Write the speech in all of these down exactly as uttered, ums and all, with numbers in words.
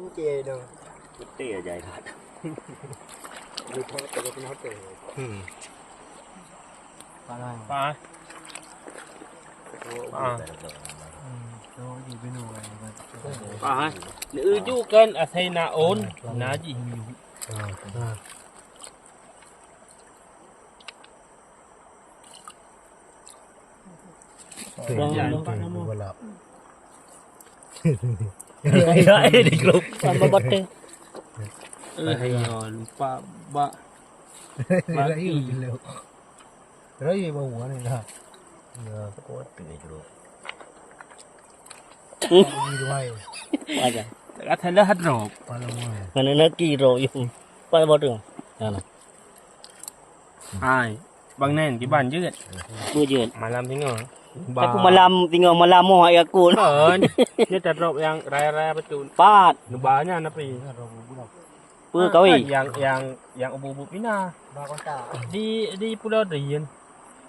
Oke dong. Betul ya, jai that. Lupa apa kau pernah apa? Hmm. Panas. Panas. Panas. Hmm, tu di binu kan. Panas. Neuju kan asai naon, naji. Wah, nampak nama. Balap. Eh, di grup. Tambah bateng. Eh, ya, lupa bak. Rayu dulu. Rayu bau ni dah. Ya, kuat ni dulu. Ini dua. Aja. Kata dah drop. Paling mana? Mana nak kira yuk. Pai bodoh. Nah. Hai, Bang Nen, kiban jeuet. Apa jeuet? Malam singoh. Aku malam singoh, malam moh ayah aku. Kon. Ni tadrop nyang raya-raya betul. Pat. Nuba nyan api. Apa kawin? Yang, yang, yang ubu-ubu pinah. Di, di Pulau Dien.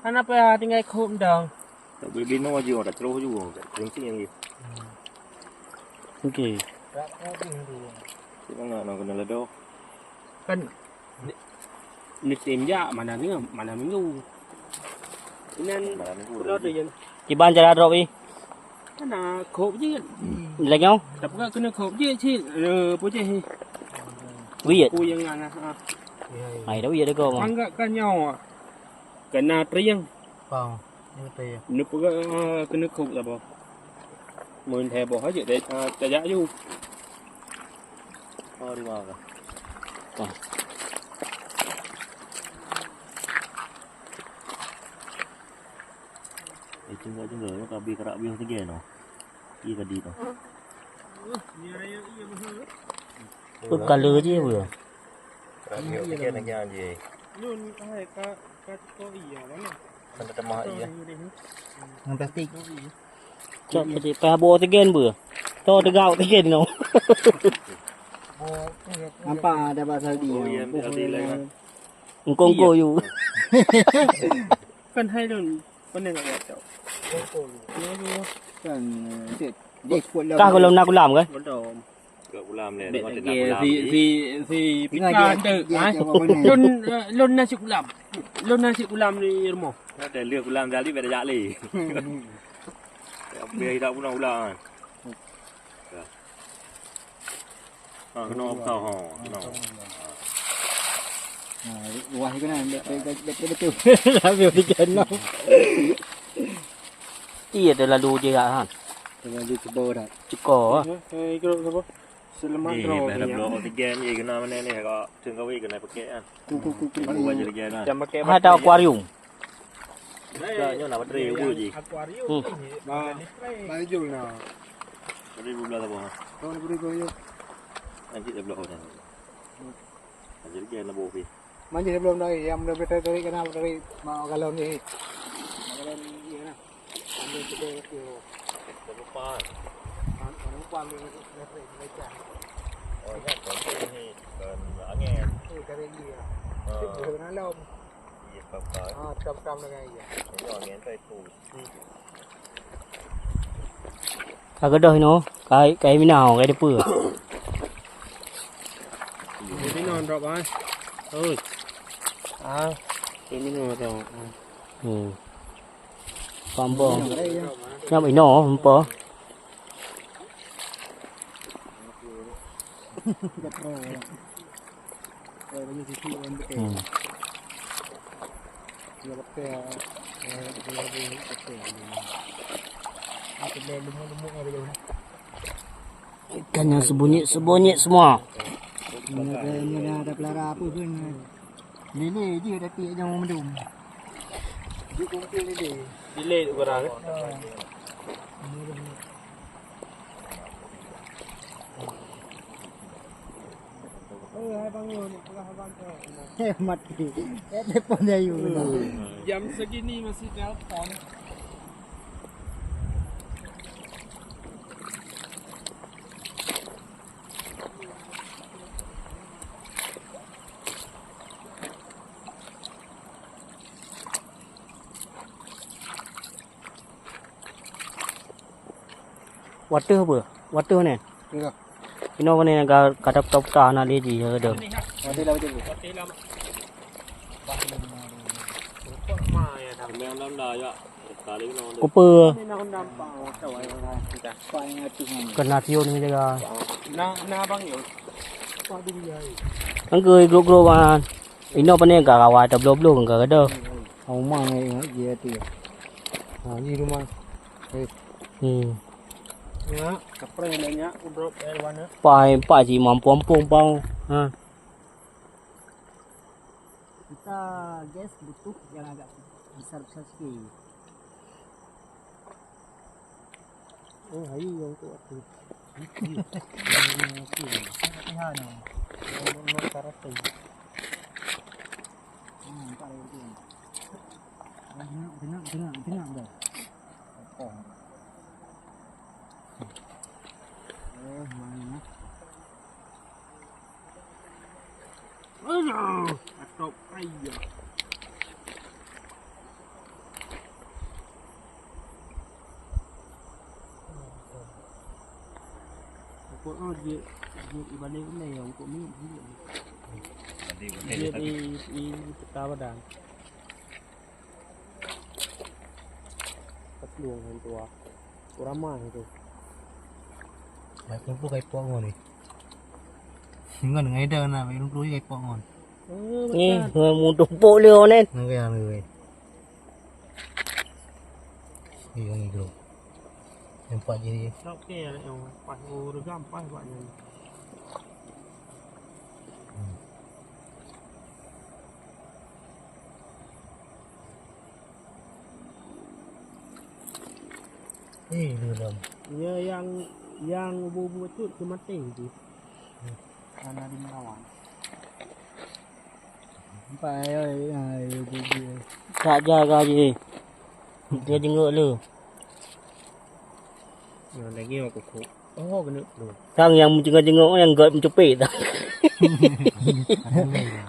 Kenapa tinggal khop dong? Tak boleh bina je, dah terus juga. Tak kering-kering je. Okey. Cik mana nak kena ledoh? Kan ni, ni tim jak mana ni, mana minggu. Inan mana minggu. Kiban cara drop ni. Kan nak khop je. Lagi au? Tapi kan kena khop je cik. Eh, apa je ni? Wiyet. Aku yang ngana. Ha. Hai dah wiyet dah kau. Anggap kan nyawa. Kena triang. Pau. Ni betul ya. Ni peugah, ah, kena khop saboh. Mun heboh aja deh, ah, tajak ju. Oh, di bawah. Wah. Eh, tunggu, tunggu. Kabi kerak bius tiga noh. Iya tadi noh. Tu kala je apa? Kerak bius tiga noh je. Nun, hai, ka, ka tiko iya mana? Kan teuma iya. Ngon plastik. Cok, plastik. Payah bawa oksigen beu. To tegak oksigen no. Nampak ada pasal dia. Oh, iya, ada lagi. Engkong-kong yu. Kan hai lôn. Mana nak cok? Kan, eh, dia kuat lah. Kah kalau nak ulam kan? Belum. Gak ulam leh. Bek lagi si, si, si Pika tu. Lôn, eh, lôn nasi ulam. Lôn nasi ulam di rumah. Ada leh ulam tadi beda jak leh. Biar tidak pun ulam kan. Ha, kena apa ha? Kena. Ha, wah kena betul betul. Habis tiga enam. Iya dah lalu je kan. Terlalu cuba dah. Cuko. Eh, grup siapa? Selamat. Ni, dah block oksigen je kena mana ni, kau tengok kau kena pakai kan. Ku, ku, ku, ku. Baru aja lagi kan. Jangan pakai. Ada akuarium. Dah nyonya nak bateri ubu je. Akuarium. Hmm. Bah, bah jom lah. Beri dua belas apa? Kau ni beri kau je. Nanti dah block orang. Aja lagi nak bawa pergi. Mandi sebelum dari, yang belum kita tarik kena tarik mak galon ni. Mak galon ni ya nah. Ambil kedai tu. Terlupa. Terlupa ambil kedai. Oh ya, kau ni kan angin. Eh, tarik dia. Ah. Itu bukan alam. Iya, papa. Ah, tam-tam dengan iya. Ini angin tu itu. Ka gadôh inoe, kai, kai mina, kai depe. Jadi nong drop ai. Oi. Ah, ini nong drop. Hmm. Pambong. Nyam inoe empa. Hmm. Ikan yang sebonyet-sebonyet semua. Ini ada pelara apa pun. Lele je tapi jangan mendung. Dia kumpul lele. Lele tu barang, eh? Ha. Eh, hai bangun, peugah abang tu. Eh, mati. Eh, telepon dia, you. Jam segini masih telepon. Wateuh apa? Wateuh nyan? Enggak. Inoe pane ka, ka tap-tap ka na lé jih, ya, dah. Kupe. Kena tiun ni jaga. Angkeu grup-grup, ah. Inoe pane ka rawai tabloe-bloe ka kada. Rumah ni, dia tu. Ha, ni rumah. Eh. Hmm. Ya, kapreh banyak, udrop air warna. Pai, pai si mampu-mampu bang. Ha. Kita, guys, butuh yang agak besar-besar sikit. Oh, ayu yang kuat tu. Latihan, oh. Yang buat karat tu. Hmm, nampak dia tu. Tengok, tengok, tengok, tengok dah. Apa? Eh, mana? Aduh, atop ayah. Pokok ah, dia, dia ibalik ni yang pokok ni, dia. Dia di, di peta badan. Ka plueng han tuha. Urama itu. Baik kumpul kai pok ngon ni. Ngon ngai dah na baik kumpul kai pok ngon. Ni, ngon mutu pok le onen. Ngai ngai. Iya ni tu. Nampak je. Okey, yang pas urus gampang buatnya. Hmm. Eh, dua dalam. Ya, yang, yang ubu-ubu bacut tu mati tu. Karena di Merawan. Empat ayo, ayo, ubu-ubu. Tak jaga je. Dia jenguk lu. Nah, lagi aku kuk. Oh, kena tu. Sang yang meujengok-jengok, yang gèt meucupet.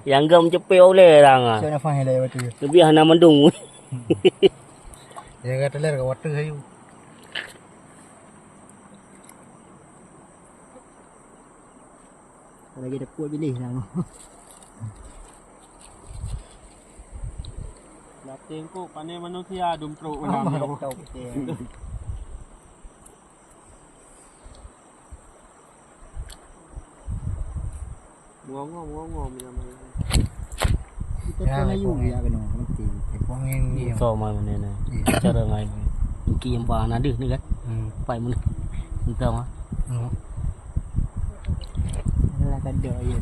Yang gèt meucupet ulèe sang, ah. Cok nafas yang lain waktu tu. Lebih hana mandum. Yang kata lari kat water sayu. Lagi dapur bilik sang. Latih kok pandai manusia dum trok ulang. Betul, betul. Mengongong, mengongong, menyamai. Kita ya, pun ayu ya kena nanti. Buang yang ni. So mai mana ni? Iya. Cara ngai. Mungkin yang bang ada ni kan? Hmm. Pai mana? Entah mah. Hmm. Alah kada ya.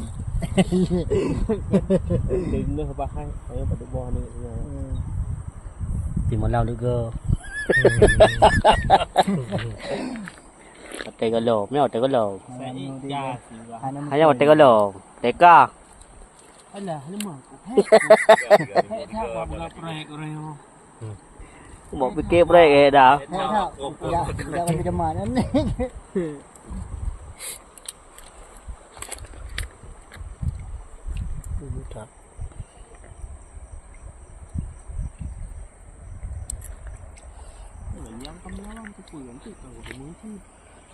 Dengar bahai, ayo pada buah ni. Hmm. Di malam juga. Hmm. Watèe gohlom, nyoe watèe gohlom. Hanya watèe gohlom. Teka. Alah, lemah. Hek, hek, hek, hek, hek, hek, hek, hek, hek. Mau pikir proyek eh dah. Hek, hek. Tidak, tidak ada zaman. Ini tak.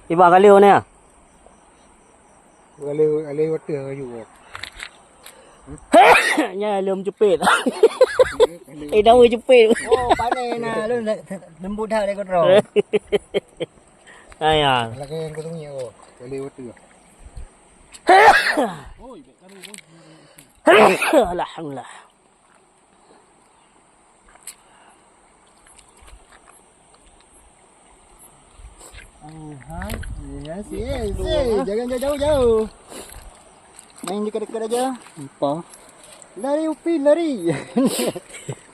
Ibang kali mana? Kali, kali water kayu. Nya lom jepit. Eh, daun jepit. Oh, pandai nah, lom lembut dah dia kontrol. Ayah. Lagi yang kosong ni, oh, kali water. Alhamdulillah. Alhamdulillah, yes, yes. Jangan jauh-jauh. Main dekat-dekat aja. Apa? Lari, Upin, lari.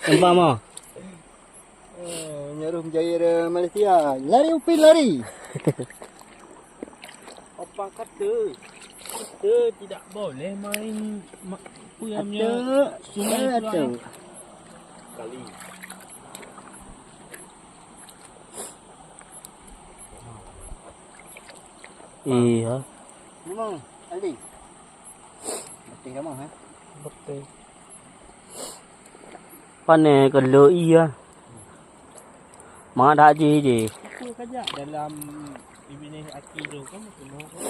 Nampak, Ma? Eh, nyaruh menjahit, eh, Malaysia. Lari, Upin, lari. Apa kata? Kita tidak boleh main ma-, apa yang punya sungai tu, eh. Kali. Iya. Memang, Aldi. Betul ramah, eh? Betul. Pane keu lheueh iya. Mangat hak jih jih. Itu saja dalam binéh aki tu kan, kena kan.